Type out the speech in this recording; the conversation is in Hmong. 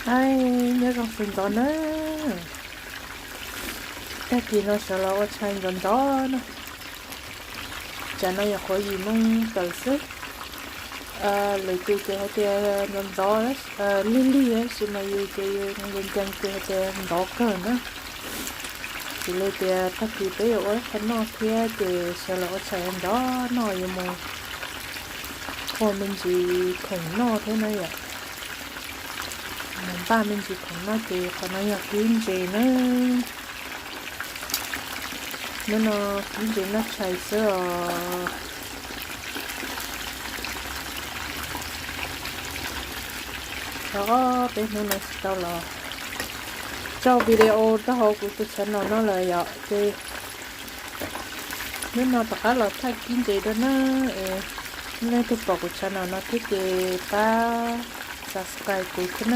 Aib, nyob zoo sawv ntxov na. Tag kis no sawv los ua tshais ntxov ntxov na. Tsam no yog qhuav yim moo tawm xwb. Lwm tus ces hais tias ntxov ntxov, lig lig, tab sis mas yus ces yus nkees nkees ces hais tias ntxov kawg na. Xws li tias tag kis peb yuav ua ib qho noj thiab ces sawv los ua tshais ntxov no yuav mus ua me ntsis khoom noj thiab na yom. Mus npaj me ntsis khoom noj ces qhov no yog kib ntses na. Hnub no kib ntses noj tshais xwb os. Thov peb hnub no tsis tau los tso video rau hauv kuv tus channel no lawm yom, ces hnub no rov qab los thaij kib ntses dua na. Es nej leej twg pom kuv channel no thiab ces pab subscribe kuv thiab na.